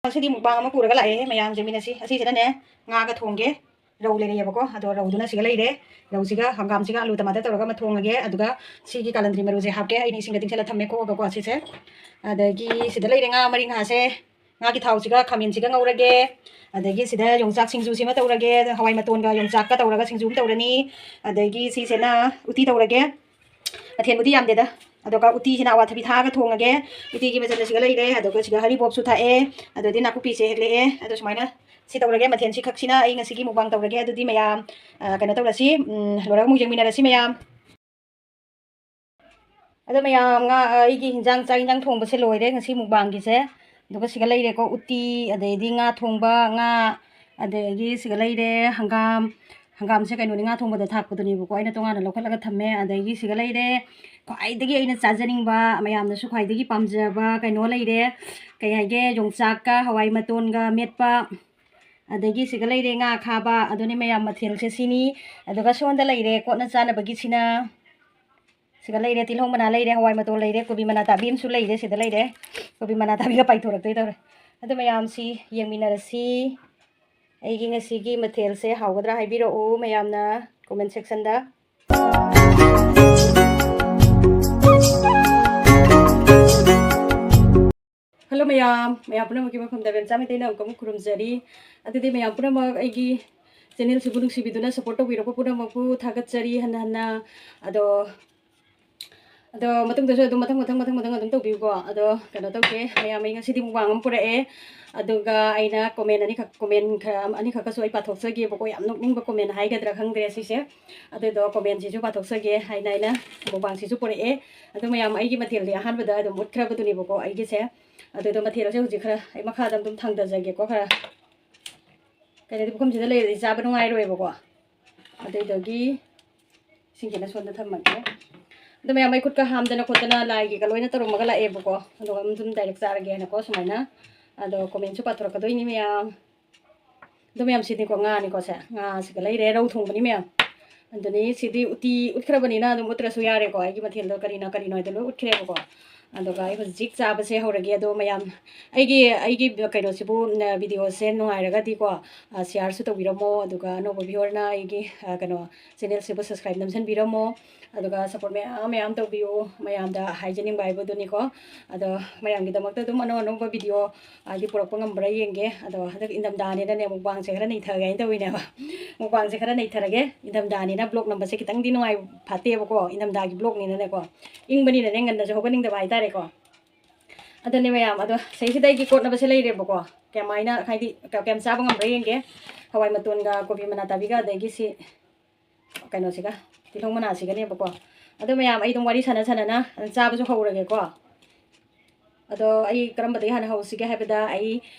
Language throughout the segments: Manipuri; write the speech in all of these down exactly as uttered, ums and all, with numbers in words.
ꯉꯁꯤꯗꯤ ꯃꯨꯛꯕꯥꯡ ꯑꯃ ꯄꯨꯔꯒ ꯂꯥꯛꯑꯦ, ꯃꯌꯥꯝ ꯌꯦꯡꯃꯤꯟꯅꯁꯤ꯫ ꯑꯁꯤꯁꯤꯅꯅꯦ, ꯉꯥꯒ ꯊꯣꯡꯒꯦ꯫ ꯔꯧ ꯂꯩꯔꯛꯑꯦꯕꯀꯣ, ꯑꯗꯣ ꯔꯧꯗꯨꯅ ꯁꯤꯒ ꯂꯩꯔꯦ꯫ ꯔꯧꯁꯤꯒ ꯍꯪꯒꯥꯝꯁꯤꯒ ꯑꯂꯨ ꯇꯃꯥꯇꯔ ꯇꯧꯔꯒ ꯑꯃ ꯊꯣꯡꯉꯒꯦ꯫ ꯑꯗꯨꯒ ꯁꯤꯒꯤ ꯀꯥꯂꯟꯗ꯭ꯔꯤ ꯃꯔꯨꯁꯦ ꯍꯥꯞꯀꯦ꯫ ꯑꯩꯅ ꯏꯁꯤꯡꯗ ꯇꯤꯡꯁꯤꯜꯂ ꯊꯝꯃꯦ, ꯀꯣꯛꯑꯒꯀꯣ꯫ ꯁꯤꯁꯦ, ꯑꯗꯒꯤ ꯁꯤꯗ ꯂꯩꯔꯦ ꯉꯥ ꯃꯔꯤ ꯉꯥꯁꯦ꯫ ꯉꯥꯒꯤ ꯊꯥꯎꯁꯤꯒ ꯈꯥꯃꯦꯟꯁꯤꯒ ꯉꯧꯔꯒꯦ꯫ ꯑꯗꯒꯤ ꯁꯤꯗ ꯌꯣꯡꯆꯥꯛ ꯁꯤꯡꯖꯨꯁꯤꯃ ꯇꯧꯔꯒꯦ꯫ ꯍꯋꯥꯏ ꯃꯇꯣꯟꯒ ꯌꯣꯡꯆꯥꯛꯀ ꯇꯧꯔꯒ ꯁꯤꯡꯖꯨ ꯑꯃ ꯇꯧꯔꯅꯤ꯫ ꯑꯗꯒꯤ ꯁꯤꯁꯤꯅ ꯎꯇꯤ ꯇꯧꯔꯒꯦ꯫ ꯃꯊꯦꯜꯕꯨꯗꯤ ꯌꯥꯝꯗꯦꯗ꯫ ꯑꯗꯨꯒ ꯎꯇꯤꯁꯤꯅ ꯑꯋꯥꯊꯕꯤ ꯊꯥꯛꯑꯒ ꯊꯣꯡꯉꯒꯦ꯫ ꯎꯇꯤꯒꯤ ꯃꯆꯜ ꯑꯁꯤꯒ ꯂꯩꯔꯦ꯫ ꯑꯗꯨꯒ ꯁꯤꯒ ꯍꯔꯤꯕꯣꯞꯁꯨ ꯊꯥꯛꯑꯦ꯫ ꯑꯗꯨꯗꯤ ꯅꯥꯀꯨꯞꯄꯤꯁꯦ ꯍꯦꯛꯂꯛꯑꯦ꯫ ꯑꯗꯣ ꯁꯨꯃꯥꯏꯅ ꯁꯤ ꯇꯧꯔꯒꯦ꯫ ꯃꯊꯦꯜꯁꯤ ꯈꯛꯁꯤꯅ ꯑꯩ ꯉꯁꯤꯒꯤ ꯃꯨꯛꯕꯥꯡ ꯇꯧꯔꯒꯦ꯫ ꯑꯗꯨꯗꯤ ꯃꯌꯥꯝ, ꯑ, ꯀꯩꯅꯣ ꯇꯧꯔꯁꯤ, ꯎꯝ, ꯂꯣꯏꯔꯒ ꯑꯃꯨꯛ ꯌꯦꯡꯃꯤꯟꯅꯔꯁꯤ ꯃꯌꯥꯝ꯫ ꯑꯗꯣ ꯃꯌꯥꯝ, ꯉꯥ, ꯑꯩꯒꯤ ꯍꯤꯟꯖꯥꯡ, ꯆꯥꯛ ꯍꯤꯟꯖꯥꯡ ꯊꯣꯡꯕꯁꯦ ꯂꯣꯏꯔꯦ ꯉꯁꯤ ꯃꯨꯛꯕꯥꯡꯒꯤꯁꯦ꯫ ꯑꯗꯨꯒ ꯁꯤꯒ ꯂꯩꯔꯦꯀꯣ, ꯎꯇꯤ, ꯑꯗꯩꯗꯤ ꯉꯥ ꯊꯣꯡꯕ, ꯉꯥ, ꯑꯗꯒꯤ ꯁꯤꯒ ꯂꯩꯔꯦ ꯍꯪꯒꯥꯝ꯫ ꯍꯪꯒꯥꯝꯁꯦ ꯀꯩꯅꯣꯅꯤ, ꯉꯥ ꯊꯣꯡꯕꯗ ꯊꯥꯛꯄꯗꯨꯅꯦꯕꯀꯣ, ꯑꯩꯅ ꯇꯣꯉꯥꯟꯅ ꯂꯧꯈꯠꯂꯒ ꯊꯝꯃꯦ꯫ ꯑꯗꯒꯤ ꯁꯤꯒ ꯂꯩꯔꯦ ꯈ꯭ꯋꯥꯏꯗꯒꯤ ꯑꯩꯅ ꯆꯥꯖꯅꯤꯡꯕ, ꯃꯌꯥꯝꯅꯁꯨ ꯈ꯭ꯋꯥꯏꯗꯒꯤ ꯄꯥꯝꯖꯕ ꯀꯩꯅꯣ ꯂꯩꯔꯦ, ꯀꯩ ꯍꯥꯏꯒꯦ, ꯌꯣꯡꯆꯥꯛꯀ ꯍꯋꯥꯏ ꯃꯇꯣꯟꯒ ꯃꯦꯠꯄ꯫ ꯑꯗꯒꯤ ꯁꯤꯒ ꯂꯩꯔꯦ ꯉꯥ ꯈꯥꯕ꯫ ꯑꯗꯨꯅꯤ ꯃꯌꯥꯝ, ꯃꯊꯦꯜꯁꯦ ꯁꯤꯅꯤ꯫ ꯑꯗꯨꯒ ꯁꯣꯝꯗ ꯂꯩꯔꯦ ꯀꯣꯠꯅ ꯆꯥꯅꯕꯒꯤꯁꯤꯅ, ꯁꯤꯒ ꯂꯩꯔꯦ ꯇꯤꯜꯍꯧ ꯃꯅꯥ ꯂꯩꯔꯦ, ꯍꯋꯥꯏ ꯃꯇꯣꯟ ꯂꯩꯔꯦ, ꯀꯣꯕꯤ ꯃꯅꯥ ꯇꯥꯕꯤ ꯑꯃꯁꯨ ꯂꯩꯔꯦ꯫ ꯁꯤꯗ ꯂꯩꯔꯦ, ꯀꯣꯕꯤ ꯃꯅꯥ ꯇꯥꯕꯤꯒ ꯄꯥꯏꯊꯣꯔꯛꯇꯣꯏ ꯇꯧꯔꯦ꯫ ꯑꯗꯨ ꯃꯌꯥꯝꯁꯤ ꯌꯦꯡꯃꯤꯟꯅꯔꯁꯤ꯫ ꯑꯩꯒꯤ ꯉꯁꯤꯒꯤ ꯃꯊꯦꯜꯁꯦ ꯍꯥꯎꯒꯗ꯭ꯔꯥ ꯍꯥꯏꯕꯤꯔꯛꯎ ꯃꯌꯥꯝꯅ comment sectionꯗ꯫ Hello ꯃꯌꯥꯝ, ꯃꯌꯥꯝ ꯄꯨꯝꯅꯃꯛꯀꯤ ꯃꯐꯝꯗ ꯕꯦꯝꯆꯥ ꯃꯩꯇꯩꯅ ꯑꯃꯨꯛꯀ ꯑꯃꯨꯛ ꯈꯨꯔꯨꯝꯖꯔꯤ꯫ ꯑꯗꯨꯗꯤ ꯃꯌꯥꯝ ꯄꯨꯝꯅꯃꯛ ꯑꯩꯒꯤ channelꯁꯤꯕꯨ ꯅꯨꯡꯁꯤꯕꯤꯗꯨꯅ support ꯇꯧꯕꯤꯔꯛꯄ ꯄꯨꯝꯅꯃꯛꯄꯨ ꯊꯥꯒꯠꯆꯔꯤ ꯍꯟꯅ ꯍꯟꯅ꯫ ꯑꯗꯣ, ꯑꯗꯣ ꯃꯇꯨꯡꯗꯁꯨ ꯑꯗꯨꯝ ꯃꯊꯪ, ꯃꯊꯪ, ꯃꯊꯪ, ꯃꯊꯪ ꯑꯗꯨꯝ ꯇꯧꯕꯤꯌꯨꯀꯣ꯫ ꯑꯗꯣ ꯀꯩꯅꯣ ꯇꯧꯒꯦ, ꯃꯌꯥꯝ, ꯑꯩ ꯉꯁꯤꯗꯤ ꯃꯨꯛꯕꯥꯡ ꯑꯃ ꯄꯨꯔꯛꯑꯦ꯫ ꯑꯗꯨꯒ ꯑꯩꯅ comment ꯑꯅꯤꯈꯛ, comment ꯈꯔ ꯑꯃ, ꯑꯅꯤꯈꯛꯀꯁꯨ ꯑꯩ ꯄꯥꯊꯣꯛꯆꯒꯦꯕꯀꯣ꯫ ꯌꯥꯝ ꯅꯣꯛꯅꯤꯡꯕ comment ꯍꯥꯏꯒꯗ꯭ꯔꯥ ꯈꯪꯗ꯭ꯔꯦ ꯁꯤꯁꯦ꯫ ꯑꯗꯨꯗꯣ commentꯁꯤꯁꯨ ꯄꯥꯊꯣꯛꯆꯒꯦ ꯍꯥꯏꯅ ꯑꯩꯅ ꯃꯨꯛꯕꯥꯡꯁꯤꯁꯨ ꯄꯨꯔꯛꯑꯦ꯫ ꯑꯗꯣ ꯃꯌꯥꯝ, ꯑꯩꯒꯤ ꯃꯊꯦꯜꯗꯤ ꯑꯍꯥꯟꯕꯗ ꯑꯗꯨꯝ ꯎꯠꯈ꯭ꯔꯕꯗꯨꯅꯦꯕꯀꯣ ꯑꯩꯒꯤꯁꯦ꯫ ꯑꯗꯨꯗꯣ ꯃꯊꯦꯜꯁꯦ ꯍꯧꯖꯤꯛ ꯈꯔ ꯑꯩ ꯃꯈꯥꯗ ꯑꯗꯨꯝ ꯊꯥꯡꯊꯖꯒꯦꯀꯣ ꯈꯔ꯫ ꯀꯩꯅꯣꯗꯤ ꯄꯨꯈꯝꯁꯤꯗ ꯂꯩꯔꯗꯤ ꯆꯥꯕ ꯅꯨꯡꯉꯥꯏꯔꯣꯏꯕꯀꯣ꯫ ꯑꯗꯨꯗꯒꯤ ꯏꯁꯤꯡꯁꯤꯅ ꯁꯣꯝꯗ ꯊꯝꯃꯒꯦ꯫ ꯑꯗꯣ ꯃꯌꯥꯝ, ꯑꯩ ꯈꯨꯠꯀ ꯍꯥꯝꯗꯅ ꯈꯣꯠꯇꯅ ꯂꯥꯏꯒꯤꯒ ꯂꯣꯏꯅ ꯇꯧꯔꯝꯃꯒ ꯂꯥꯛꯑꯦꯕꯀꯣ꯫ ꯑꯗꯨꯒ ꯑꯗꯨꯝ direct ꯆꯥꯔꯒꯦꯅꯀꯣ ꯁꯨꯃꯥꯏꯅ꯫ ꯑꯗꯣ commentꯁꯨ ꯄꯥꯊꯣꯔꯛꯀꯗꯣꯏꯅꯤ ꯃꯌꯥꯝ꯫ ꯑꯗꯣ ꯃꯌꯥꯝ, ꯁꯤꯅꯤꯀꯣ, ꯉꯥꯅꯤꯀꯣ ꯁꯦ꯫ ꯉꯥꯁꯤꯒ ꯂꯩꯔꯦ, ꯔꯧ ꯊꯣꯡꯕꯅꯤ ꯃꯌꯥꯝ꯫ ꯑꯗꯨꯅꯤ ꯁꯤꯗꯤ ꯎꯇꯤ ꯎꯠꯈ꯭ꯔꯕꯅꯤꯅ ꯑꯗꯨꯝ ꯎꯠꯇ꯭ꯔꯁꯨ ꯌꯥꯔꯦꯀꯣ꯫ ꯑꯩꯒꯤ ꯃꯊꯦꯜꯗꯣ ꯀꯔꯤꯅ ꯀꯔꯤꯅꯣ ꯍꯥꯏꯗꯣ ꯂꯣꯏ ꯎꯠꯈ꯭ꯔꯦꯕꯀꯣ꯫ ꯑꯗꯨꯒ ꯑꯩ ꯍꯧꯖꯤꯛ ꯆꯥꯕꯁꯦ ꯍꯧꯔꯒꯦ꯫ ꯑꯗꯣ ꯃꯌꯥꯝ, ꯑꯩꯒꯤ, ꯑꯩꯒꯤ ꯀꯩꯅꯣꯁꯤꯕꯨ, ꯎꯝ, videoꯁꯦ ꯅꯨꯡꯉꯥꯏꯔꯒꯗꯤꯀꯣ, ꯑ, shareꯁꯨ ꯇꯧꯕꯤꯔꯝꯃꯣ꯫ ꯑꯗꯨꯒ ꯑꯅꯧꯕ viewerꯅ ꯑꯩꯒꯤ, ꯑ, ꯀꯩꯅꯣ, channelꯁꯤꯕꯨ subscribe ꯅꯝꯁꯤꯟꯕꯤꯔꯝꯃꯣ꯫ ꯑꯗꯨꯒ support ꯃꯌꯥꯝ ꯃꯌꯥꯝ ꯇꯧꯕꯤꯌꯨ꯫ ꯃꯌꯥꯝꯗ ꯍꯥꯏꯖꯅꯤꯡꯕ ꯍꯥꯏꯕꯗꯨꯅꯤꯀꯣ꯫ ꯑꯗꯣ ꯃꯌꯥꯝꯒꯤꯗꯃꯛꯇ ꯑꯗꯨꯝ ꯑꯅꯧ ꯑꯅꯧꯕ video, ꯍꯥꯏꯗꯤ, ꯄꯨꯔꯛꯄ ꯉꯝꯕ꯭ꯔꯥ ꯌꯦꯡꯒꯦ꯫ ꯑꯗꯣ ꯍꯟꯗꯛ ꯏꯪꯊꯝꯊꯥꯅꯤꯅꯅꯦ, mukbangꯁꯦ ꯈꯔ ꯅꯩꯊꯒꯦ ꯍꯥꯏꯅ ꯇꯧꯋꯤꯅꯦꯕ꯫ Mukbangꯁꯦ ꯈꯔ ꯅꯩꯊꯔꯒꯦ꯫ ꯏꯪꯊꯝꯊꯥꯅꯤꯅ vlog ꯅꯝꯕꯁꯦ ꯈꯤꯇꯪꯗꯤ ꯅꯨꯡꯉꯥꯏ ꯐꯠꯇꯦꯕꯀꯣ, ꯏꯪꯊꯝꯊꯥꯒꯤ vlogꯅꯤꯅꯅꯦꯀꯣ꯫ ꯏꯪꯕꯅꯤꯅꯅꯦ, ꯉꯟꯅꯁꯨ ꯍꯧꯒꯠꯅꯤꯡꯗꯕ ꯍꯥꯏꯇꯥꯔꯦꯀꯣ꯫ ꯑꯗꯨꯅꯦ ꯃꯌꯥꯝ, ꯑꯗꯣ ꯁꯤꯗꯩꯁꯤꯗ ꯑꯩꯒꯤ ꯀꯣꯠꯅꯕꯁꯦ ꯂꯩꯔꯦꯕꯀꯣ꯫ ꯀꯃꯥꯏꯅ, ꯍꯥꯏꯗꯤ, ꯀ-, ꯀꯌꯥꯝ ꯆꯥꯕ ꯉꯝꯕ꯭ꯔꯥ ꯌꯦꯡꯒꯦ꯫ ꯍꯋꯥꯏ ꯃꯇꯣꯟꯒ ꯀꯣꯕꯤ ꯃꯅꯥ ꯇꯥꯕꯤꯒ, ꯑꯗꯒꯤ ꯁꯤ ꯀꯩꯅꯣꯁꯤꯒ, ꯇꯤꯜꯍꯧ ꯃꯅꯥꯁꯤꯒꯅꯦꯕꯀꯣ꯫ ꯑꯗꯣ ꯃꯌꯥꯝ, ꯑꯩ ꯑꯗꯨꯝ ꯋꯥꯔꯤ ꯁꯥꯟꯅ ꯁꯥꯟꯅꯅ ꯆꯥꯕꯁꯨ ꯍꯧꯔꯒꯦꯀꯣ꯫ ꯑꯗꯣ ꯑꯩ ꯀꯔꯝꯕꯗꯒꯤ ꯍꯥꯟꯅ ꯍꯧꯁꯤꯒꯦ ꯍꯥꯏꯕꯗ, ꯑꯩ,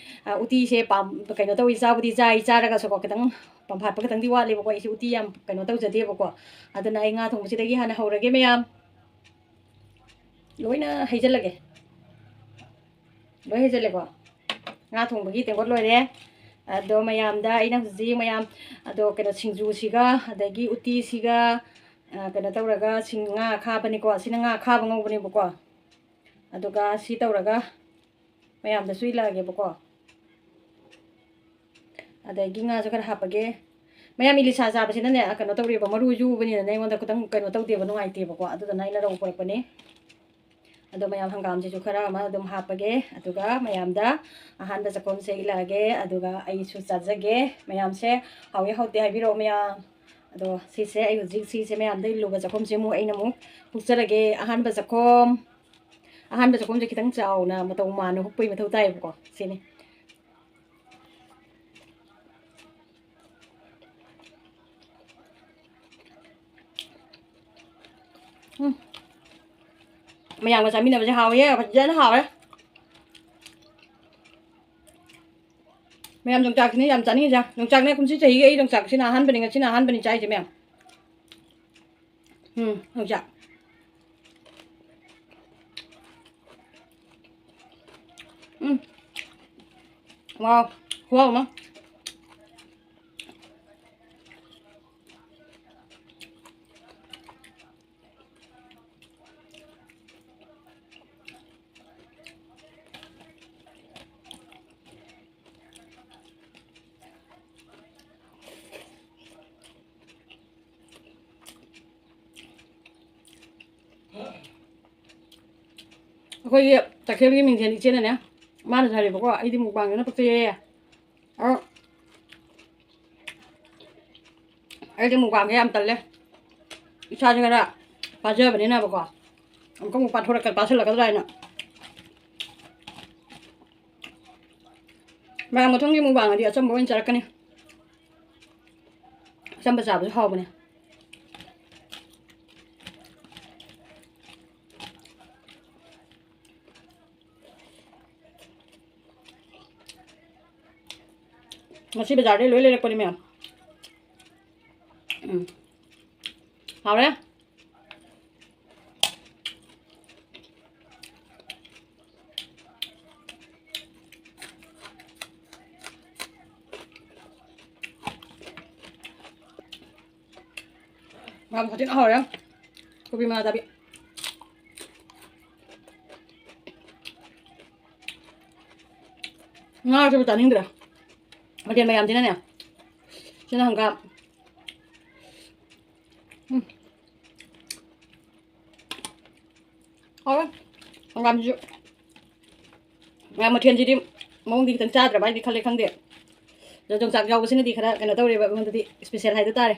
ꯑ, ꯎꯇꯤꯁꯦ ꯄꯥꯝ-, ꯀꯩꯅꯣ ꯇꯧꯏ, ꯆꯥꯕꯨꯗꯤ ꯆꯥꯏ, ꯆꯥꯔꯒꯁꯨꯀꯣ, ꯈꯤꯇꯪ ꯄꯥꯝꯐꯥꯠꯄ ꯈꯤꯇꯪꯗꯤ ꯋꯥꯠꯂꯦꯕꯀꯣ꯫ ꯑꯩꯁꯦ ꯎꯇꯤ ꯌꯥꯝ ꯀꯩꯅꯣ ꯇꯧꯖꯗꯦꯕꯀꯣ꯫ ꯑꯗꯨꯅ ꯑꯩ ꯉꯥ ꯊꯣꯡꯕꯁꯤꯗꯒꯤ ꯍꯥꯟꯅ ꯍꯧꯔꯒꯦ ꯃꯌꯥꯝ꯫ ꯂꯣꯏꯅ ꯍꯩꯖꯤꯜꯂꯒꯦ꯫ ꯂꯣꯏ ꯍꯩꯖꯤꯜꯂꯦꯀꯣ꯫ ꯉꯥ ꯊꯣꯡꯕꯒꯤ ꯇꯦꯡꯀꯣꯠ ꯂꯣꯏꯔꯦ꯫ ꯑꯗꯣ ꯃꯌꯥꯝꯗ ꯑꯩꯅ ꯍꯧꯖꯤꯛ ꯃꯌꯥꯝ, ꯑꯗꯣ ꯀꯩꯅꯣ, ꯁꯤꯡꯖꯨꯁꯤꯒ, ꯑꯗꯒꯤ ꯎꯇꯤꯁꯤꯒ, ꯑ, ꯀꯩꯅꯣ ꯇꯧꯔꯒ, ꯁꯤꯡ-, ꯉꯥ ꯑꯈꯥꯕꯅꯤꯀꯣ꯫ ꯁꯤꯅ ꯉꯥ ꯑꯈꯥꯕ ꯉꯧꯕꯅꯦꯕꯀꯣ꯫ ꯑꯗꯨꯒ ꯁꯤ ꯇꯧꯔꯒ ꯃꯌꯥꯝꯗꯁꯨ ꯏꯜꯂꯛꯑꯒꯦꯕꯀꯣ꯫ ꯑꯗꯒꯤ ꯉꯥꯁꯨ ꯈꯔ ꯍꯥꯞꯄꯒꯦ꯫ ꯃꯌꯥꯝ ꯏꯂꯤꯁꯥ ꯆꯥꯕꯁꯤꯅꯅꯦ, ꯀꯩꯅꯣ ꯇꯧꯔꯦꯕ, ꯃꯔꯨ ꯌꯨꯕꯅꯤꯅꯅꯦ, ꯑꯩꯉꯣꯟꯗ ꯈꯤꯇꯪ ꯀꯩꯅꯣ ꯇꯧꯗꯦꯕ, ꯅꯨꯡꯉꯥꯏꯇꯦꯕꯀꯣ꯫ ꯑꯗꯨꯗꯨꯅ ꯑꯩꯅ ꯔꯧ ꯄꯨꯔꯛꯄꯅꯦ꯫ ꯑꯗꯣ ꯃꯌꯥꯝ ꯍꯪꯒꯥꯝꯁꯤꯁꯨ ꯈꯔ ꯑꯃ ꯑꯗꯨꯝ ꯍꯥꯞꯄꯒꯦ꯫ ꯑꯗꯨꯒ ꯃꯌꯥꯝꯗ ꯑꯍꯥꯟꯕ ꯆꯥꯛꯈꯨꯝꯁꯦ ꯏꯜꯂꯛꯑꯒꯦ꯫ ꯑꯗꯨꯒ ꯑꯩꯁꯨ ꯆꯥꯖꯒꯦ꯫ ꯃꯌꯥꯝꯁꯦ ꯍꯥꯎꯏ ꯍꯥꯎꯇꯦ ꯍꯥꯏꯕꯤꯔꯛꯑꯣ ꯃꯌꯥꯝ꯫ ꯑꯗꯣ ꯁꯤꯁꯦ ꯑꯩ ꯍꯧꯖꯤꯛ ꯁꯤꯁꯦ ꯃꯌꯥꯝꯗ ꯏꯜꯂꯨꯕ ꯆꯥꯛꯈꯨꯝꯁꯦ ꯑꯃꯨꯛ ꯑꯩꯅ ꯑꯃꯨꯛ ꯍꯨꯛꯆꯔꯒꯦ꯫ ꯑꯍꯥꯟꯕ ꯆꯥꯛꯈꯨꯝ, ꯑꯍꯥꯟꯕ ꯆꯥꯛꯈꯨꯝꯁꯦ ꯈꯤꯇꯪ ꯆꯥꯎꯅ ꯃꯇꯧ ꯃꯥꯟꯅ ꯍꯨꯛꯄꯒꯤ ꯃꯊꯧ ꯇꯥꯏꯌꯦꯕꯀꯣ꯫ ꯁꯤꯅꯤ꯫ ꯎꯝ꯫ ꯃꯌꯥꯝꯒ ꯆꯥꯃꯤꯟꯅꯕꯁꯦ ꯍꯥꯎꯋꯦ, ꯐꯖꯅ ꯍꯥꯎꯔꯦ꯫ ꯃꯌꯥꯝ ꯌꯣꯡꯆꯥꯛꯁꯤꯅꯦ ꯌꯥꯝ ꯆꯥꯅꯤꯡꯉꯤꯁꯦ꯫ ꯌꯣꯡꯆꯥꯛꯅꯦ ꯀꯨꯝꯁꯤ ꯆꯍꯤꯒꯤ ꯑꯩ ꯌꯣꯡꯆꯥꯛꯁꯤꯅ ꯑꯍꯥꯟꯕꯅꯤ, ꯉꯁꯤꯅ ꯑꯍꯥꯟꯕꯅꯤ ꯆꯥꯏꯁꯦ ꯃꯌꯥꯝ꯫ ꯎꯝ, ꯌꯣꯡꯆꯥꯛ꯫ ꯎꯝ꯫ ꯋꯥꯎ, ꯈꯨꯍꯥꯎ ꯑꯃ꯫ ꯑꯩꯈꯣꯏꯒꯤ ꯇꯈꯦꯜꯒꯤ ꯃꯤꯡꯁꯦꯟ ꯏꯆꯦꯅꯅꯦ, ꯃꯥꯅꯁꯨ ꯍꯥꯏꯔꯦꯕꯀꯣ, "ꯑꯩꯗꯤ ꯃꯨꯛꯕꯥꯡꯁꯤꯅ ꯄꯛꯆꯩꯌꯦ꯫ ꯑꯗꯣ ꯑꯩꯗꯤ ꯃꯨꯛꯕꯥꯡꯁꯦ ꯌꯥꯝ ꯇꯜꯂꯦ꯫ ꯏꯁꯥꯁꯦ ꯈꯔ ꯄꯥꯖꯕꯅꯤꯅꯕꯀꯣ, ꯑꯃꯨꯛꯀ ꯑꯃꯨꯛ ꯄꯥꯊꯣꯔꯛꯀ-, ꯄꯥꯁꯤꯜꯂꯛꯀꯗ꯭ꯔꯥ ꯍꯥꯏꯅ꯫ ꯃꯌꯥꯝ ꯃꯊꯪꯒꯤ ꯃꯨꯛꯕꯥꯡꯗꯗꯤ ꯑꯆꯝꯕ ꯑꯣꯏꯅ ꯆꯥꯔꯛꯀꯅꯤ꯫ ꯑꯆꯝꯕ ꯆꯥꯕꯁꯨ ꯍꯥꯎꯕꯅꯦ꯫ ꯉꯁꯤ ꯕꯖꯥꯔꯗꯩ ꯂꯣꯏ ꯂꯩꯔꯛꯄꯅꯤ ꯃꯌꯥꯝ꯫ ꯎꯝ꯫ ꯍꯥꯎꯔꯦ꯫ ꯌꯥꯝ ꯐꯖꯅ ꯍꯥꯎꯔꯦ꯫ ꯀꯣꯕꯤ ꯃꯅꯥ ꯆꯥꯕꯤ꯫ ꯉꯥꯁꯤꯕꯨ ꯆꯥꯅꯤꯡꯗ꯭ꯔꯦ꯫ ꯃꯊꯦꯜ ꯃꯌꯥꯝꯁꯤꯅꯅꯦ꯫ ꯁꯤꯅ ꯍꯪꯒꯥꯝ꯫ ꯎꯝ꯫ ꯍꯥꯎꯋꯦ꯫ ꯍꯪꯒꯥꯝꯁꯤꯁꯨ꯫ ꯃꯌꯥꯝ ꯃꯊꯦꯜꯁꯤꯗꯤ ꯃꯑꯣꯡꯗꯤ ꯈꯤꯇꯪ ꯆꯥꯗ꯭ꯔꯕ ꯍꯥꯏꯗꯤ ꯈꯜꯂꯦ ꯈꯪꯗꯦ꯫ ꯑꯗꯣ ꯌꯣꯡꯆꯥꯛ ꯌꯥꯎꯕꯁꯤꯅꯗꯤ ꯈꯔ ꯀꯩꯅꯣ ꯇꯧꯔꯦꯕ ꯑꯩꯉꯣꯟꯗꯗꯤ, special ꯍꯥꯏꯗꯣ ꯇꯥꯔꯦ꯫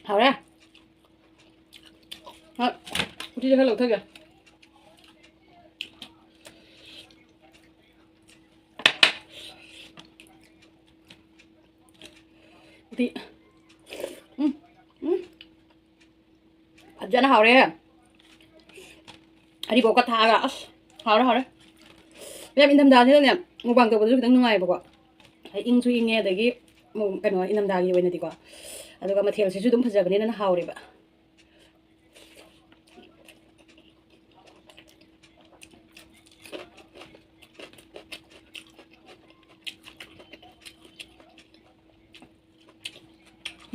ꯍꯥꯎꯔꯦ꯫ ꯍꯣꯏ, ꯎꯇꯤꯁꯦ ꯈꯔ ꯂꯧꯊꯒꯦ꯫ ꯎꯇꯤ꯫ ꯎꯝ, ꯎꯝ꯫ ꯐꯖꯅ ꯍꯥꯎꯔꯦ꯫ ꯑꯔꯤꯕꯣꯛꯀ ꯊꯥꯛꯑꯒ ꯑꯁ ꯍꯥꯎꯔꯦ, ꯍꯥꯎꯔꯦ꯫ ꯌꯥꯝ ꯏꯪꯊꯝꯊꯥꯁꯤꯗꯅꯦ ꯃꯨꯛꯕꯥꯡ ꯇꯧꯕꯗꯁꯨ ꯈꯤꯇꯪ ꯅꯨꯡꯉꯥꯏꯌꯦꯕꯀꯣ꯫ ꯍꯥꯏꯗꯤ ꯏꯪꯁꯨ ꯏꯪꯉꯦ, ꯑꯗꯒꯤ ꯃꯨꯛ-, ꯀꯩꯅꯣ, ꯏꯪꯊꯝꯊꯥꯒꯤ ꯑꯣꯏꯅꯗꯤꯀꯣ꯫ ꯑꯗꯨꯒ ꯃꯊꯦꯜꯁꯤꯁꯨ ꯑꯗꯨꯝ ꯐꯖꯕꯅꯤꯅ ꯍꯥꯎꯔꯦꯕ꯫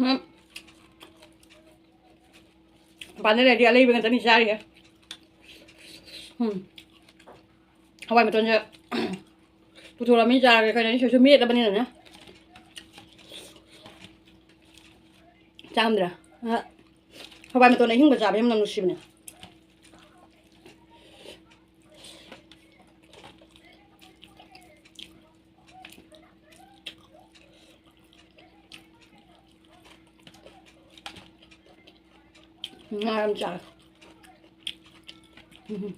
ꯎꯝ꯫ ꯃꯄꯥꯟꯗ ꯂꯩꯔꯗꯤ ꯑꯂꯩꯕ ꯉꯥꯛꯇꯅꯤ ꯆꯥꯔꯤꯁꯦ꯫ ꯎꯝ꯫ ꯍꯋꯥꯏ ꯃꯇꯣꯟꯁꯦ ꯄꯨꯊꯣꯔꯛꯑꯃꯤ ꯆꯥꯔꯒꯦ꯫ ꯀꯩꯅꯣ, ꯁꯤꯁꯨ ꯃꯦꯠꯂꯕꯅꯤꯅꯅꯦ꯫ ꯆꯥꯝꯗ꯭ꯔꯥ? ꯑ, ꯍꯋꯥꯏ ꯃꯇꯣꯟ ꯑꯍꯤꯡꯕ ꯆꯥꯕ ꯌꯥꯝ ꯅꯨꯡꯁꯤꯕꯅꯦ꯫ ꯉꯥ ꯌꯥꯝ ꯆꯥꯔꯦ꯫ ꯎꯝ꯫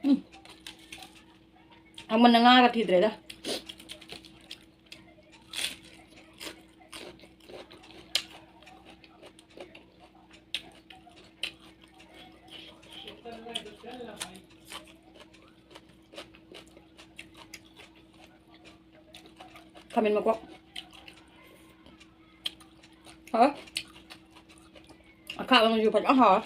ꯎꯝ꯫ ꯍꯥꯎꯃꯟꯅ ꯉꯥꯒ ꯊꯤꯗ꯭ꯔꯦꯗ꯫ ꯈꯥꯃꯦꯟ ꯃꯀꯣꯛ꯫ ꯍꯥꯎꯋꯦ꯫ ꯑꯈꯥꯕ ꯃꯆꯨ ꯐꯖꯅ ꯍꯥꯎꯋꯦ꯫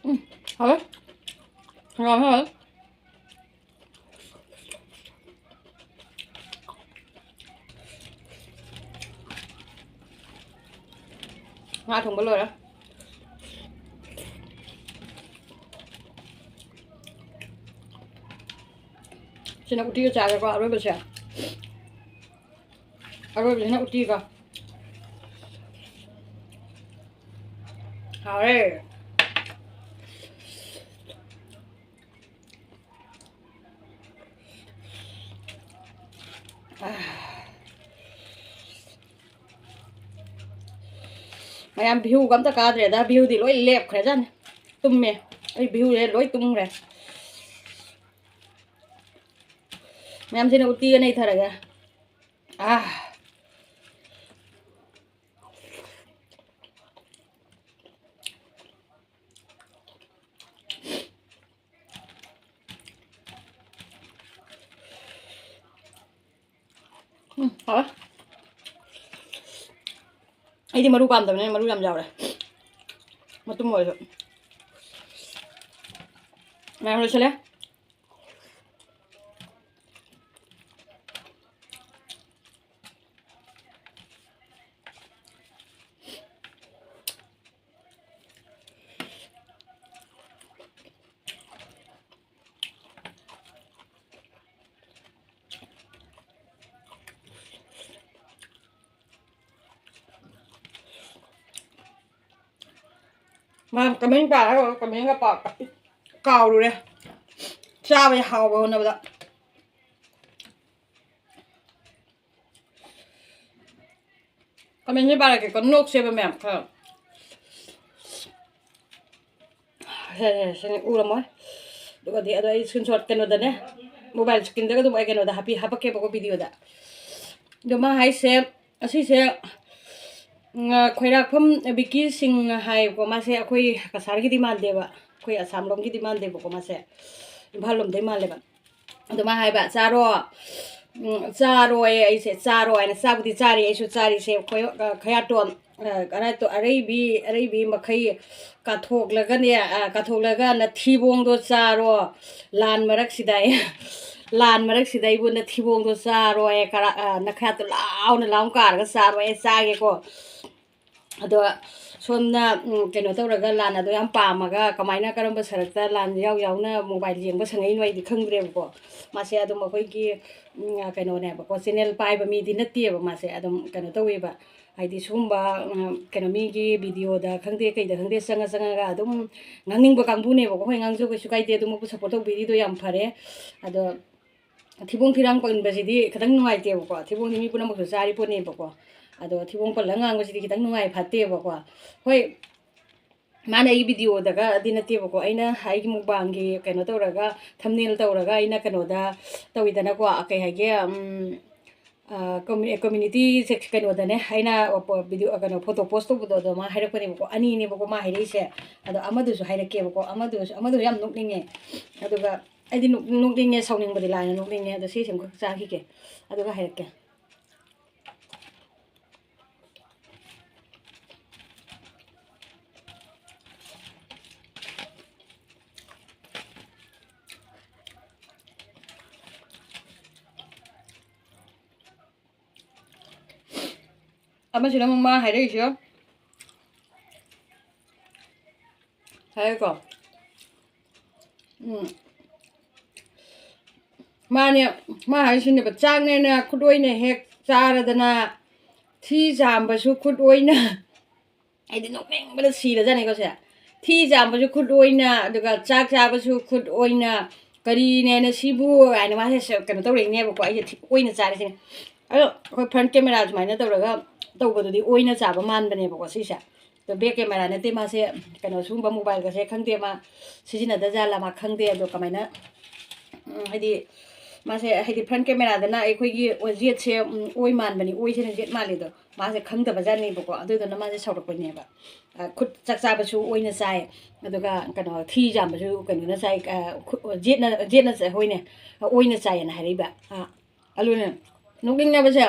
ꯎꯝ, ꯍꯥꯎꯋꯦ꯫ ꯍꯥꯎꯋꯦ, ꯍꯥꯎꯋꯦ꯫ ꯉꯥ ꯊꯣꯡꯕ ꯂꯣꯏꯔꯦ꯫ ꯁꯤꯅ ꯎꯇꯤꯒ ꯆꯥꯔꯦꯀꯣ, ꯑꯔꯣꯏꯕꯁꯦ꯫ ꯑꯔꯣꯏꯕꯁꯤꯅ ꯎꯇꯤꯒ꯫ ꯍꯥꯎꯔꯦ꯫ ꯃꯌꯥꯝ ꯚ꯭ꯌꯨꯒ ꯑꯝꯇ ꯀꯥꯗ꯭ꯔꯦꯗ, ꯚ꯭ꯌꯨꯗꯤ ꯂꯣꯏ ꯂꯦꯞꯈ꯭ꯔꯦꯖꯥꯠꯅꯤ꯫ ꯇꯨꯝꯃꯦ꯫ ꯑꯩ ꯚ꯭ꯌꯨꯁꯦ ꯂꯣꯏ ꯇꯨꯝꯈ꯭ꯔꯦ꯫ ꯃꯌꯥꯝꯁꯤꯅ ꯎꯇꯤꯒ ꯅꯩꯊꯔꯒꯦ꯫ ꯑꯥ꯫ ꯎꯝ, ꯍꯥꯎꯋꯦ꯫ ꯑꯩꯗꯤ ꯃꯔꯨ ꯄꯥꯝꯗꯕꯅꯤꯅ ꯃꯔꯨ ꯌꯥꯝ ꯌꯥꯎꯔꯦ꯫ ꯃꯇꯨꯝ ꯑꯣꯏꯔꯁꯨ꯫ ꯃꯌꯥꯝ ꯂꯣꯏꯁꯤꯜꯂꯦ꯫ ꯃꯥ ꯀꯃꯦꯟ ꯄꯥꯔꯒ ꯀꯃꯦꯟꯒ ꯄꯥ-, ꯀꯥꯎꯔꯨꯔꯦ꯫ ꯆꯥꯕꯩ ꯍꯥꯎꯕ ꯍꯣꯠꯅꯕꯗ꯫ ꯀꯃꯦꯟꯁꯦ ꯄꯥꯔꯛꯀꯦꯀꯣ, ꯅꯣꯛꯁꯦꯕ ꯃꯌꯥꯝ ꯈꯔ꯫ ꯁꯦ, ꯁꯦ, ꯁꯦ, ꯎꯔꯝꯃꯣꯏ꯫ ꯑꯗꯨꯒꯗꯤ ꯑꯗꯣ ꯑꯩ screenshot ꯀꯩꯅꯣꯗꯅꯦ, mobile screenꯗꯒ ꯑꯗꯨꯝ ꯑꯩ ꯀꯩꯅꯣꯗ ꯍꯥꯞꯄꯤ-, ꯍꯥꯄꯛꯀꯦꯕꯀꯣ videoꯗ꯫ ꯑꯗꯣ ꯃꯥ ꯍꯥꯏꯁꯦ, ꯑꯁꯤꯁꯦ, ꯎꯝ, ꯈꯣꯏꯔꯥꯛꯐꯝ ꯕꯤꯀꯤ ꯁꯤꯡ ꯍꯥꯏꯌꯦꯕꯀꯣ꯫ ꯃꯥꯁꯦ ꯑꯩꯈꯣꯏ ꯀꯁꯥꯔꯒꯤꯗꯤ ꯃꯥꯟꯗꯦꯕ, ꯑꯩꯈꯣꯏ ꯑꯁꯥꯝ ꯂꯣꯝꯒꯤꯗꯤ ꯃꯥꯟꯗꯦꯕꯀꯣ꯫ ꯃꯥꯁꯦ ꯏꯝꯐꯥꯜ ꯂꯣꯝꯗꯩ ꯃꯥꯜꯂꯦꯕ꯫ ꯑꯗꯣ ꯃꯥ ꯍꯥꯏꯕ, "ꯆꯥꯔꯣ, ꯎꯝ, ꯆꯥꯔꯣꯌꯦ ꯑꯩꯁꯦ, ꯆꯥꯔꯣ" ꯍꯥꯏꯅ꯫ ꯆꯥꯕꯨꯗꯤ ꯆꯥꯔꯤ, ꯑꯩꯁꯨ ꯆꯥꯔꯤꯁꯦ꯫ ꯑꯩꯈꯣꯏ, ꯑ, ꯈꯌꯥꯇꯣꯟ, ꯑ, ꯈꯌꯥꯇꯣꯟ ꯑꯔꯩꯕꯤ, ꯑꯔꯩꯕꯤ ꯃꯈꯩ ꯀꯥꯊꯣꯛꯂꯒꯅꯦ, ꯑ, ꯀꯥꯊꯣꯛꯂꯒ ꯅꯊꯤꯕꯣꯡꯗꯣ ꯆꯥꯔꯣ, ꯂꯥꯟ ꯃꯔꯛꯁꯤꯗ꯫ ꯂꯥꯟ ꯃꯔꯛꯁꯤꯗ ꯑꯩꯕꯨ ꯅꯊꯤꯕꯣꯡꯗꯣ ꯆꯥꯔꯣꯌꯦ, ꯀꯔꯥ-, ꯑ, ꯅꯈꯌꯥꯠꯇꯣ ꯂꯥꯎꯅ ꯂꯥꯎꯅ ꯀꯥꯔꯒ ꯆꯥꯔꯣꯌꯦ, ꯆꯥꯒꯦꯀꯣ꯫ ꯑꯗꯣ ꯁꯣꯝꯅ, ꯎꯝ, ꯀꯩꯅꯣ ꯇꯧꯔꯒ ꯂꯥꯟ ꯑꯗꯣ ꯌꯥꯝ ꯄꯥꯝꯃꯒ ꯀꯃꯥꯏꯅ, ꯀꯔꯝꯕ ꯁꯔꯛꯇ ꯂꯥꯟ ꯌꯥꯎ ꯌꯥꯎꯅ mobile ꯌꯦꯡꯕ ꯁꯪꯉꯛꯏꯅꯣ ꯑꯩꯗꯤ ꯈꯪꯗ꯭ꯔꯦꯕꯀꯣ꯫ ꯃꯥꯁꯦ ꯑꯗꯨꯝ ꯑꯩꯈꯣꯏꯒꯤ, ꯎꯝ, ꯀꯩꯅꯣꯅꯦꯕꯀꯣ, channel ꯄꯥꯏꯕ ꯃꯤꯗꯤ ꯅꯠꯇꯦꯕ ꯃꯥꯁꯦ꯫ ꯑꯗꯨꯝ ꯀꯩꯅꯣ ꯇꯧꯋꯦꯕ, ꯍꯥꯏꯗꯤ ꯁꯤꯒꯨꯝꯕ, ꯎꯝ, ꯀꯩꯅꯣ ꯃꯤꯒꯤ videoꯗ ꯈꯪꯗꯦ ꯀꯩꯗ ꯈꯪꯗꯦ ꯆꯪꯉ ꯆꯪꯉꯒ ꯑꯗꯨꯝ ꯉꯥꯡꯅꯤꯡꯕ ꯀꯥꯡꯕꯨꯅꯦꯕꯀꯣ꯫ ꯍꯣꯏ, ꯉꯥꯡꯖꯧ, ꯀꯩꯁꯨ ꯀꯥꯏꯗꯦ, ꯑꯗꯨꯃꯛꯄꯨ support ꯇꯧꯕꯤꯔꯤꯗꯣ ꯌꯥꯝ ꯐꯔꯦ꯫ ꯑꯗꯣ ꯊꯤꯕꯣꯡ ꯊꯤꯔꯥꯡ ꯄꯟꯕꯁꯤꯗꯤ ꯈꯤꯇꯪ ꯅꯨꯡꯉꯥꯏꯇꯦꯕꯀꯣ꯫ ꯊꯤꯕꯣꯡꯗꯤ ꯃꯤ ꯄꯨꯝꯅꯃꯛꯁꯨ ꯆꯥꯔꯤ ꯄꯣꯠꯅꯦꯕꯀꯣ꯫ ꯑꯗꯣ ꯊꯤꯕꯣꯡ ꯄꯜꯂꯒ ꯉꯥꯡꯕꯁꯤꯗꯤ ꯈꯤꯇꯪ ꯅꯨꯡꯉꯥꯏ ꯐꯠꯇꯦꯕꯀꯣ꯫ ꯍꯣꯏ, ꯃꯥꯅ ꯑꯩꯒꯤ videoꯗꯒꯗꯤ ꯅꯠꯇꯦꯕꯀꯣ꯫ ꯑꯩꯅ ꯑꯩꯒꯤ mukbangꯒꯤ ꯀꯩꯅꯣ ꯇꯧꯔꯒ, thumbnail ꯇꯧꯔꯒ ꯑꯩꯅ ꯀꯩꯅꯣꯗ ꯇꯧꯋꯤꯗꯅꯀꯣ꯫ ꯀꯩ ꯍꯥꯏꯒꯦ, ꯎꯝ, ꯀꯝꯃ꯭ꯌꯨꯅꯤꯇꯤ ꯀꯩꯅꯣꯗꯅꯦ, ꯑꯩꯅ ꯚꯤꯗꯤꯑꯣ, ꯀꯩꯅꯣ, ꯐꯣꯇꯣ ꯄꯣꯁ ꯇꯧꯕꯗꯣ, ꯑꯗꯣ ꯃꯥ ꯍꯥꯏꯔꯛꯄꯅꯦꯕꯀꯣ, ꯑꯅꯤꯅꯦꯕꯀꯣ ꯃꯥ ꯍꯥꯏꯔꯛꯏꯁꯦ꯫ ꯑꯗꯣ ꯑꯃꯗꯨꯁꯨ ꯍꯥꯏꯔꯛꯀꯦꯕꯀꯣ, ꯑꯃꯗꯨꯁꯨ, ꯑꯃꯗꯨꯁꯨ ꯌꯥꯝ ꯅꯣꯛꯅꯤꯡꯉꯦ꯫ ꯑꯗꯨꯒ ꯑꯩꯗꯤ ꯅꯣꯛ-, ꯅꯣꯛꯅꯤꯡꯉꯦ, ꯁꯥꯎꯅꯤꯡꯕꯗꯤ ꯂꯥꯏꯅ ꯅꯣꯛꯅꯤꯡꯉꯦ꯫ ꯑꯗꯣ ꯁꯤꯁꯦ ꯑꯃꯈꯛ ꯆꯥꯈꯤꯒꯦ, ꯑꯗꯨꯒ ꯍꯥꯏꯔꯛꯀꯦ꯫ ꯑꯃꯁꯤꯅ ꯑꯃꯨꯛ ꯃꯥ ꯍꯥꯏꯔꯛꯏꯁꯦ, ꯍꯥꯏꯔꯦꯀꯣ꯫ ꯎꯝ꯫ ꯃꯥꯅꯦ, ꯃꯥ ꯍꯥꯏꯁꯤꯅꯦꯕ, ꯆꯥꯛꯅꯦꯅ ꯈꯨꯠ ꯑꯣꯏꯅ ꯍꯦꯛ ꯆꯥꯔꯗꯅ, ꯊꯤ ꯆꯥꯝꯕꯁꯨ ꯈꯨꯠ ꯑꯣꯏꯅ, ꯑꯩꯗꯤ ꯅꯣꯛꯅꯤꯡꯕꯗ ꯁꯤꯔꯖꯥꯠꯅꯤꯀꯣ ꯁꯦ꯫ ꯊꯤ ꯆꯥꯝꯕꯁꯨ ꯈꯨꯠ ꯑꯣꯏꯅ, ꯑꯗꯨꯒ ꯆꯥꯛ ꯆꯥꯕꯁꯨ ꯈꯨꯠ ꯑꯣꯏꯅ, ꯀꯔꯤꯅꯦꯅ ꯁꯤꯕꯨ ꯍꯥꯏꯅ ꯃꯥꯁꯦ ꯁ-, ꯀꯩꯅꯣ ꯇꯧꯔꯛꯏꯅꯦꯕꯀꯣ, ꯑꯩꯁꯦ ꯊꯤ ꯑꯣꯏꯅ ꯆꯥꯔꯤꯁꯤꯅꯦ꯫ ꯑꯗꯣ ꯑꯩꯈꯣꯏ ꯐ꯭ꯔꯟ ꯀꯦꯃꯦꯔꯥ ꯁꯨꯃꯥꯏꯅ ꯇꯧꯔꯒ ꯇꯧꯕꯗꯨꯗꯤ ꯑꯣꯏꯅ ꯆꯥꯕ ꯃꯥꯟꯕꯅꯦꯕꯀꯣ ꯁꯤꯁꯦ꯫ ꯑꯗꯣ ꯕꯦꯛ ꯀꯦꯃꯦꯔꯥ ꯅꯠꯇꯦ ꯃꯥꯁꯦ, ꯀꯩꯅꯣ, ꯁꯤꯒꯨꯝꯕ ꯃꯣꯕꯥꯏꯜꯒꯁꯦ ꯈꯪꯗꯦ, ꯃꯥ ꯁꯤꯖꯤꯟꯅꯗ ꯖꯥꯠꯂ ꯃꯥ ꯈꯪꯗꯦ꯫ ꯑꯗꯣ ꯀꯃꯥꯏꯅ, ꯎꯝ, ꯍꯥꯏꯗꯤ ꯃꯥꯁꯦ, ꯍꯥꯏꯗꯤ ꯐ꯭ꯔꯟ ꯀꯦꯃꯦꯔꯥꯗꯅ ꯑꯩꯈꯣꯏꯒꯤ ꯖꯦꯠꯁꯦ, ꯎꯝ, ꯑꯣꯏ ꯃꯥꯟꯕꯅꯤ, ꯑꯣꯏꯁꯤꯅ ꯖꯦꯠ ꯃꯥꯜꯂꯤꯗꯣ, ꯃꯥꯁꯦ ꯈꯪꯗꯕ ꯖꯥꯠꯅꯦꯕꯀꯣ꯫ ꯑꯗꯨꯗꯨꯅ ꯃꯥꯁꯦ ꯁꯥꯎꯔꯛꯄꯅꯦꯕ꯫ ꯑ, ꯈꯨꯠ ꯆꯥꯛ ꯆꯥꯕꯁꯨ ꯑꯣꯏꯅ ꯆꯥꯏ, ꯑꯗꯨꯒ ꯀꯩꯅꯣ, ꯊꯤ ꯆꯥꯝꯕꯁꯨ ꯀꯩꯅꯣꯅ ꯆꯥꯏ, ꯑ, ꯈꯨ-, ꯖꯦꯠꯅ, ꯖꯦꯠꯅ ꯆꯥꯏ, ꯍꯣꯏꯅꯦ, ꯑꯣꯏꯅ ꯆꯥꯏꯌꯦꯅ ꯍꯥꯏꯔꯛꯏꯕ꯫ ꯑ, ꯑꯗꯨꯅꯦ, ꯅꯣꯛꯅꯤꯡꯉꯦꯕꯁꯦ꯫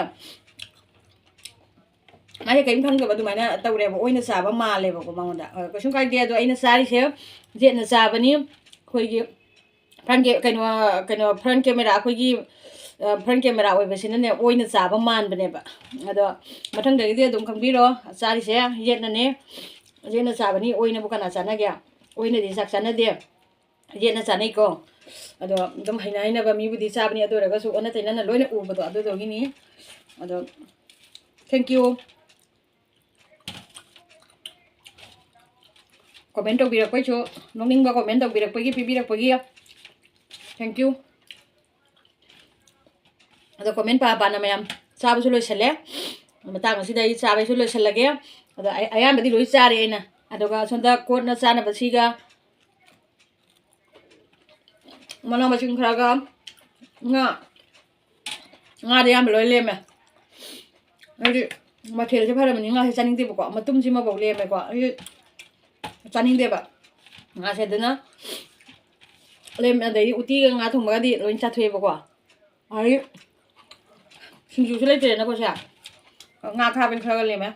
ꯃꯥꯁꯦ ꯀꯔꯤꯝ ꯈꯪꯗꯕ ꯑꯗꯨꯃꯥꯏꯅ ꯇꯧꯔꯦꯕ, ꯑꯣꯏꯅ ꯆꯥꯕ ꯃꯥꯜꯂꯦꯕꯀꯣ ꯃꯉꯣꯟꯗ꯫ ꯑ, ꯀꯩꯁꯨꯝ ꯀꯥꯏꯗꯦ, ꯑꯗꯣ ꯑꯩꯅ ꯆꯥꯔꯤꯁꯦ ꯖꯦꯠꯅ ꯆꯥꯕꯅꯤ꯫ ꯑꯩꯈꯣꯏꯒꯤ ꯐ꯭ꯔꯟ ꯀꯦ-, ꯀꯩꯅꯣ, ꯀꯩꯅꯣ, ꯐ꯭ꯔꯟ ꯀꯦꯃꯦꯔꯥ, ꯑꯩꯈꯣꯏꯒꯤ, ꯑ, ꯐ꯭ꯔꯟ ꯀꯦꯃꯦꯔꯥ ꯑꯣꯏꯕꯁꯤꯅꯅꯦ, ꯑꯣꯏꯅ ꯆꯥꯕ ꯃꯥꯟꯕꯅꯦꯕ꯫ ꯑꯗꯣ ꯃꯊꯪꯗꯒꯤꯗꯤ ꯑꯗꯨꯝ ꯈꯪꯕꯤꯔꯣ, ꯆꯥꯔꯤꯁꯦ ꯌꯦꯠꯅꯅꯦ, ꯌꯦꯠꯅ ꯆꯥꯕꯅꯤ꯫ ꯑꯣꯏꯅꯕꯨ ꯀꯅꯥ ꯆꯥꯅꯒꯦ? ꯑꯣꯏꯅꯗꯤ ꯆꯥꯛ ꯆꯥꯅꯗꯦ, ꯌꯦꯠꯅ ꯆꯥꯅꯩꯀꯣ꯫ ꯑꯗꯣ ꯑꯗꯨꯝ ꯍꯩꯅ ꯍꯩꯅꯕ ꯃꯤꯕꯨꯗꯤ ꯆꯥꯕꯅꯤ, ꯑꯗꯨ ꯑꯣꯏꯔꯒꯁꯨ ꯑꯣꯟꯅ ꯇꯩꯅꯅ ꯂꯣꯏꯅ ꯎꯕꯗꯣ ꯑꯗꯨꯗꯨꯒꯤꯅꯤ꯫ ꯑꯗꯣ thank you꯫ ꯀꯣꯃꯦꯟ ꯇꯧꯕꯤꯔꯛꯄꯩꯁꯨ, ꯅꯣꯛꯅꯤꯡꯕ ꯀꯣꯃꯦꯟ ꯇꯧꯕꯤꯔꯛꯄꯒꯤ, ꯄꯤꯕꯤꯔꯛꯄꯒꯤ thank you꯫ ꯑꯗꯣ ꯀꯣꯃꯦꯟ ꯄꯥ ꯄꯥꯅ ꯃꯌꯥꯝ ꯆꯥꯕꯁꯨ ꯂꯣꯏꯁꯜꯂꯦ꯫ ꯃꯇꯥꯡ ꯑꯁꯤꯗ ꯑꯩ ꯆꯥꯕꯩꯁꯨ ꯂꯣꯏꯁꯜꯂꯒꯦ꯫ ꯑꯗꯣ ꯑꯩ ꯑꯌꯥꯝꯕꯗꯤ ꯂꯣꯏ ꯆꯥꯔꯦ ꯑꯩꯅ꯫ ꯑꯗꯨꯒ ꯁꯣꯝꯗ ꯀꯣꯠꯅ ꯆꯥꯅꯕꯁꯤꯒ ꯃꯅꯥ ꯃꯁꯤꯡ ꯈꯔꯒ ꯉꯥ ꯉꯥꯗꯤ ꯑꯌꯥꯝꯕ ꯂꯣꯏ ꯂꯦꯝꯃꯦ꯫ ꯍꯥꯏꯗꯤ ꯃꯊꯦꯜꯁꯦ ꯐꯔꯕꯅꯤ, ꯉꯥꯁꯦ ꯆꯥꯅꯤꯡꯗꯦꯕꯀꯣ, ꯃꯇꯨꯝꯁꯤꯃꯐꯧ ꯂꯦꯝꯃꯦꯀꯣ꯫ ꯑꯩ ꯆꯥꯅꯤꯡꯗꯦꯕ ꯉꯥꯁꯦ, ꯑꯗꯨꯅ ꯂꯦꯝꯃꯦ꯫ ꯑꯗꯩꯗꯤ ꯎꯇꯤꯒ ꯉꯥ ꯊꯣꯡꯕꯒꯗꯤ ꯂꯣꯏ ꯆꯥꯊꯣꯛꯑꯦꯕꯀꯣ꯫ ꯑꯗꯩ ꯁꯤꯡꯖꯨꯁꯨ ꯂꯩꯇ꯭ꯔꯦꯅꯀꯣ ꯁꯦ꯫ ꯉꯥ ꯈꯥꯕꯅ ꯈꯔꯒ ꯂꯦꯝꯃꯦ꯫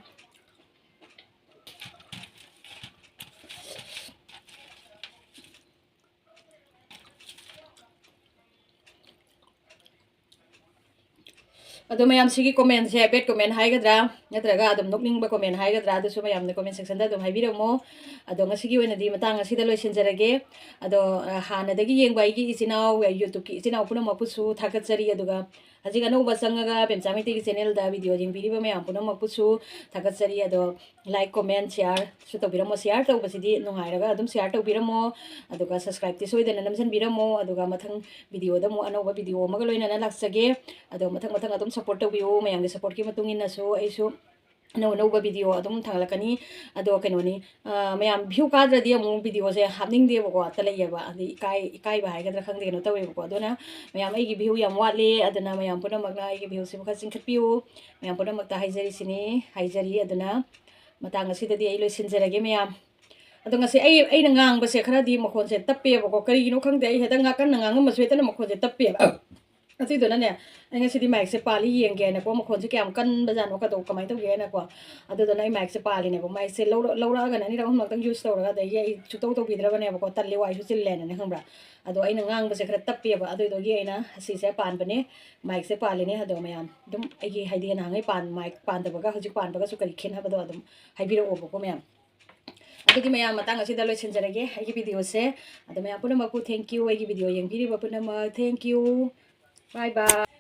ꯑꯗꯣ ꯃꯌꯥꯝ, ꯁꯤꯒꯤ commentꯁꯦ bad comment ꯍꯥꯏꯒꯗ꯭ꯔꯥ, ꯅꯠꯇ꯭ꯔꯒ ꯑꯗꯨꯝ ꯅꯣꯛꯅꯤꯡꯕ comment ꯍꯥꯏꯒꯗ꯭ꯔꯥ, ꯑꯗꯨꯁꯨ ꯃꯌꯥꯝꯅ comment sectionꯗ ꯑꯗꯨꯝ ꯍꯥꯏꯕꯤꯔꯝꯃꯣ꯫ ꯑꯗꯣ ꯉꯁꯤꯒꯤ ꯑꯣꯏꯅꯗꯤ ꯃꯇꯥꯡ ꯑꯁꯤꯗ ꯂꯣꯏꯁꯤꯟꯖꯔꯒꯦ꯫ ꯑꯗꯣ, ꯑ, ꯍꯥꯟꯅꯗꯒꯤ ꯌꯦꯡꯕ ꯑꯩꯒꯤ ꯏꯆꯤꯟ ꯏꯅꯥꯎ, YouTubeꯀꯤ ꯏꯆꯤꯟ ꯏꯅꯥꯎ ꯄꯨꯝꯅꯃꯛꯄꯨꯁꯨ ꯊꯥꯒꯠꯆꯔꯤ꯫ ꯑꯗꯨꯒ ꯍꯧꯖꯤꯛ ꯑꯅꯧꯕ ꯆꯪꯉꯒ ꯄꯦꯝꯆꯥ ꯃꯩꯇꯩꯒꯤ channelꯗ video ꯌꯦꯡꯕꯤꯔꯤꯕ ꯃꯌꯥꯝ ꯄꯨꯝꯅꯃꯛꯄꯨꯁꯨ ꯊꯥꯒꯠꯆꯔꯤ꯫ ꯑꯗꯣ like, comment, shareꯁꯨ ꯇꯧꯕꯤꯔꯝꯃꯣ꯫ Share ꯇꯧꯕꯁꯤꯗꯤ ꯅꯨꯡꯉꯥꯏꯔꯒ ꯑꯗꯨꯝ share ꯇꯧꯕꯤꯔꯝꯃꯣ꯫ ꯑꯗꯨꯒ subscribeꯇꯤ ꯁꯣꯏꯗꯅ ꯅꯝꯁꯤꯟꯕꯤꯔꯝꯃꯣ꯫ ꯑꯗꯨꯒ ꯃꯊꯪ videoꯗ ꯑꯃꯨꯛ ꯑꯅꯧꯕ video ꯑꯃꯒ ꯂꯣꯏꯅꯅ ꯂꯥꯛꯆꯒꯦ꯫ ꯑꯗꯣ ꯃꯊꯪ ꯃꯊꯪ ꯑꯗꯨꯝ support ꯇꯧꯕꯤꯌꯨ꯫ ꯃꯌꯥꯝꯒꯤ supportꯀꯤ ꯃꯇꯨꯡ ꯏꯟꯅꯁꯨ ꯑꯩꯁꯨ ꯑꯅꯧ ꯑꯅꯧꯕ video ꯑꯗꯨꯝ ꯊꯥꯒꯠꯂꯛꯀꯅꯤ꯫ ꯑꯗꯣ ꯀꯩꯅꯣꯅꯤ, ꯑ, ꯃꯌꯥꯝ view ꯀꯥꯗ꯭ꯔꯗꯤ ꯑꯃꯨꯛ videoꯁꯦ ꯍꯥꯞꯅꯤꯡꯗꯦꯕꯀꯣ, ꯇꯜꯂꯛꯑꯦꯕ꯫ ꯑꯗꯩ ꯏꯀꯥꯏ-, ꯏꯀꯥꯏꯕ ꯍꯥꯏꯒꯗ꯭ꯔꯥ ꯈꯪꯗꯦ, ꯀꯩꯅꯣ ꯇꯧꯋꯦꯕꯀꯣ꯫ ꯑꯗꯨꯅ ꯃꯌꯥꯝ, ꯑꯩꯒꯤ view ꯌꯥꯝ ꯋꯥꯠꯂꯤ, ꯑꯗꯨꯅ ꯃꯌꯥꯝ ꯄꯨꯝꯅꯃꯛꯅ ꯑꯩꯒꯤ viewꯁꯤꯕꯨ ꯈꯔ ꯆꯤꯡꯈꯠꯄꯤꯌꯨ꯫ ꯃꯌꯥꯝ ꯄꯨꯝꯅꯃꯛꯇ ꯍꯥꯏꯖꯔꯤꯁꯤꯅꯤ, ꯍꯥꯏꯖꯔꯤ꯫ ꯑꯗꯨꯅ ꯃꯇꯥꯡ ꯑꯁꯤꯗꯗꯤ ꯑꯩ ꯂꯣꯏꯁꯤꯟꯖꯔꯒꯦ ꯃꯌꯥꯝ꯫ ꯑꯗꯣ ꯉꯁꯤ ꯑꯩ, ꯑꯩꯅ ꯉꯥꯡꯕꯁꯦ ꯈꯔꯗꯤ ꯃꯈꯣꯟꯁꯦ ꯇꯞꯄꯦꯕꯀꯣ, ꯀꯔꯤꯒꯤꯅꯣ ꯈꯪꯗꯦ, ꯑꯩ ꯍꯦꯛꯇ ꯉꯥ-, ꯀꯟꯅ ꯉꯥꯡꯉꯝꯃꯁꯨ ꯍꯦꯛꯇꯅ ꯃꯈꯣꯟꯁꯦ ꯇꯞꯄꯦꯕ꯫ ꯑꯗꯨꯏꯗꯨꯅꯅꯦ, ꯑꯩ ꯉꯁꯤꯗꯤ micꯁꯦ ꯄꯥꯜꯂꯤ ꯌꯦꯡꯒꯦ ꯍꯥꯏꯅꯀꯣ, ꯃꯈꯣꯟꯁꯦ ꯀꯌꯥꯝ ꯀꯟꯕꯖꯥꯠꯅꯣ, ꯀꯗꯧ-, ꯀꯃꯥꯏꯅ ꯇꯧꯒꯦ ꯍꯥꯏꯅꯀꯣ꯫ ꯑꯗꯨꯗꯨꯅ ꯑꯩ micꯁꯦ ꯄꯥꯜꯂꯤꯅꯦꯕ꯫ Micꯁꯦ ꯂꯧꯔ-, ꯂꯧꯔꯛꯑꯒꯅ ꯑꯅꯤꯔꯛ ꯑꯍꯨꯝꯂꯛꯇꯪ use ꯇꯧꯔꯒ, ꯑꯗꯒꯤ ꯑꯩ ꯁꯨꯛꯇꯧ ꯇꯧꯕꯤꯗ꯭ꯔꯕꯅꯦꯕꯀꯣ, ꯇꯜꯂꯦ, ꯋꯥꯏꯁꯨ ꯆꯤꯜꯂꯦꯅꯅꯦ, ꯈꯪꯕ꯭ꯔꯥ? ꯑꯗꯣ ꯑꯩꯅ ꯉꯥꯡꯕꯁꯦ ꯈꯔ ꯇꯞꯄꯦꯕ, ꯑꯗꯨꯗꯨꯒꯤ ꯑꯩꯅ ꯑꯁꯤꯁꯦ ꯄꯥꯟꯕꯅꯦ, micꯁꯦ ꯄꯥꯜꯂꯤꯅꯦ꯫ ꯑꯗꯣ ꯃꯌꯥꯝ ꯑꯗꯨꯝ ꯑꯩꯒꯤ, ꯍꯥꯏꯗꯤ, ꯅꯍꯥꯟꯉꯩ ꯄꯥꯟ-, mic ꯄꯥꯟꯗꯕꯒ ꯍꯧꯖꯤꯛ ꯄꯥꯟꯕꯒꯁꯨ ꯀꯔꯤ ꯈꯦꯠꯅꯕꯗꯣ ꯑꯗꯨꯝ ꯍꯥꯏꯕꯤꯔꯛꯑꯣꯕꯀꯣ ꯃꯌꯥꯝ꯫ ꯑꯗꯨꯗꯤ ꯃꯌꯥꯝ, ꯃꯇꯥꯡ ꯑꯁꯤꯗ ꯂꯣꯏꯁꯤꯟꯖꯔꯒꯦ ꯑꯩꯒꯤ videoꯁꯦ꯫ ꯑꯗꯣ ꯃꯌꯥꯝ ꯄꯨꯝꯅꯃꯛꯄꯨ thank you, ꯑꯩꯒꯤ video ꯌꯦꯡꯕꯤꯔꯤꯕ ꯄꯨꯝꯅꯃꯛ thank you, bye bye꯫